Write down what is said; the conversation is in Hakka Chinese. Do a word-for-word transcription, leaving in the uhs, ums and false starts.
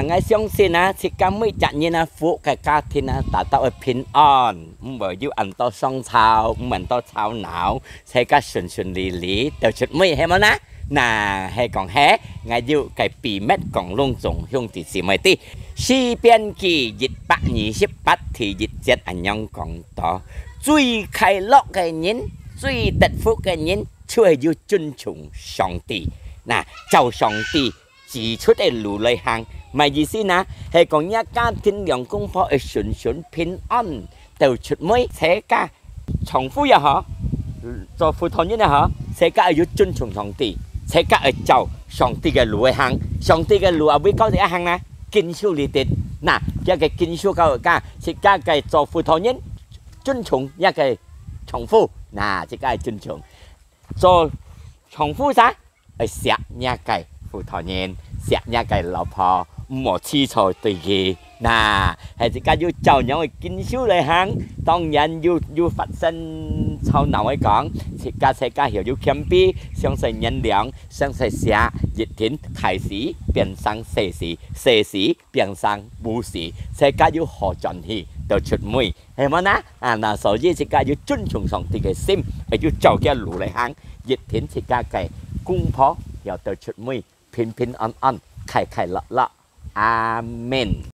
𠊎相信啊，自家每隻人啊，福个家庭啊，達到个平安，毋會有恁多相吵，毋會恁多吵鬧，自家順順利利，到出尾，係無呢？那係講係，𠊎有个秘密講攏總兄弟姊妹知。詩篇記一百二十八第一節恁樣講到：最快樂个人，最得福个人，就係有尊重上帝。那照上帝指出个路來行，麼意思呢？係講若家庭兩公婆會順順平安，到出尾，自家丈夫也好，做婦道人也好，自家愛有尊重上帝，自家愛照上帝个路來行。上帝个路啊，會教自家行呢？經書裡底，那，這个經書教自家，自家个做婦道人，尊重若个丈夫，那，自家愛尊重。做丈夫啥？愛惜若个婦道人，惜若个老婆，毋好試著對佢。那，係自家有照樣个經書來行，當然有，有發生吵鬧个講，自家，自家曉有謙卑，相識原諒，相識惜，一定大事變成細事，細事變成無事，自家有好轉去，到出尾，係無呢？啊，那所以自家有尊重上帝个心，愛有照佢路來行，一定自家个公婆曉到出尾，平平安安，快快樂樂。阿們。